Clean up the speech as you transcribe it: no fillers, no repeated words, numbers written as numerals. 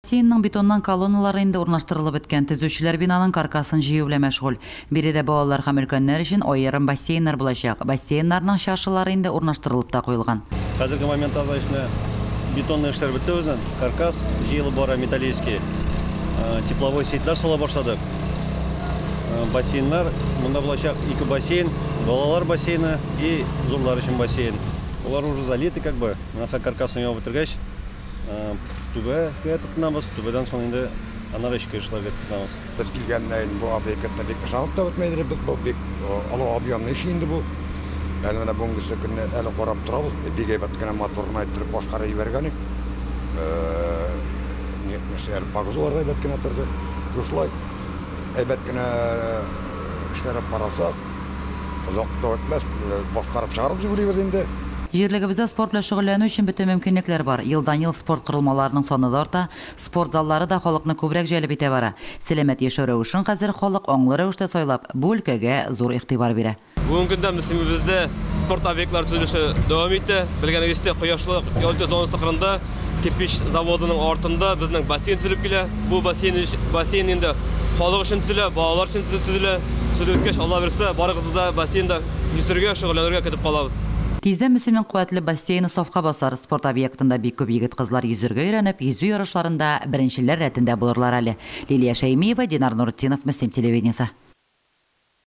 Бассейнның бетоннан колонналары инде урнаштырылып беткән. Төзүчеләр бинаның каркасын җыю белән мәшгуль. Биредә балалар һәм өлкәннәр өчен аерым бассейннар булачак. Бассейннарның чашалары инде урнаштырылып та куелган. Хәзерге моментта эшне бетонный эшләр бетте безнең. Каркас җыелып бара, металлический. Тепловой сетьләр сала башладык. Бассейннар, монда булачак ике бассейн, балалар бассейны и зурлар өчен бассейн. Улар уже залиты как бы. Менә каркасын ябып бетергәч, түбәгә тотынабыз, түбәдән соң инде аннары эчке эшләргә тотынабыз. Без килгәннән бу объектны бик ышанып та бетмәйдер, без бу бик олы объемный эш инде бу. Әле менә бүгенге көнне әле карап торабыз, бик әйбәт кенә моторны әйттереп башкарып җибәргән. Әле погрузлар да әйбәт кенә торды. Шушылай әйбәт кенә эшләр барасак, озак та үтмәс, башкарып чыгарып җибәрибез инде. Җирлегебездә спорт белән шөгыльләнү өчен бөтен мөмкинлекләр бар. Елдан-ел спорт корылмаларының саны да арта, спорт заллары да халыкны күбрәк җәлеп итә бара. Сәламәт яшәү рәвешен хәзер халык аңлы рәвештә сайлап, бу өлкәгә зур игътибар бирә. Бүгенге көндә Мөслимебездә спорт объектлары төзелеше дәвам итә. Белгәнегезчә, Кояшлы ял итү зонасы кырында кирпич заводының артында безнең бассейн төзелеп килә. Бу бассейн инде халык өчен төзелә, балалар өчен төзелә. Төзелеп беткәч, Алла бирсә, барыгызны да бассейнда йөзергә, шөгыльләнергә көтеп калабыз. Тиздән Мөслимнең куәтле бассейны сафка басар. Спорт объектында бик күп егет-кызлар йөзергә өйрәнеп, йөзү ярышларында беренчеләр рәтендә булырлар әле. Лилия Шәймиева, Динар Нуртдинов, Мөслим телевидениесе.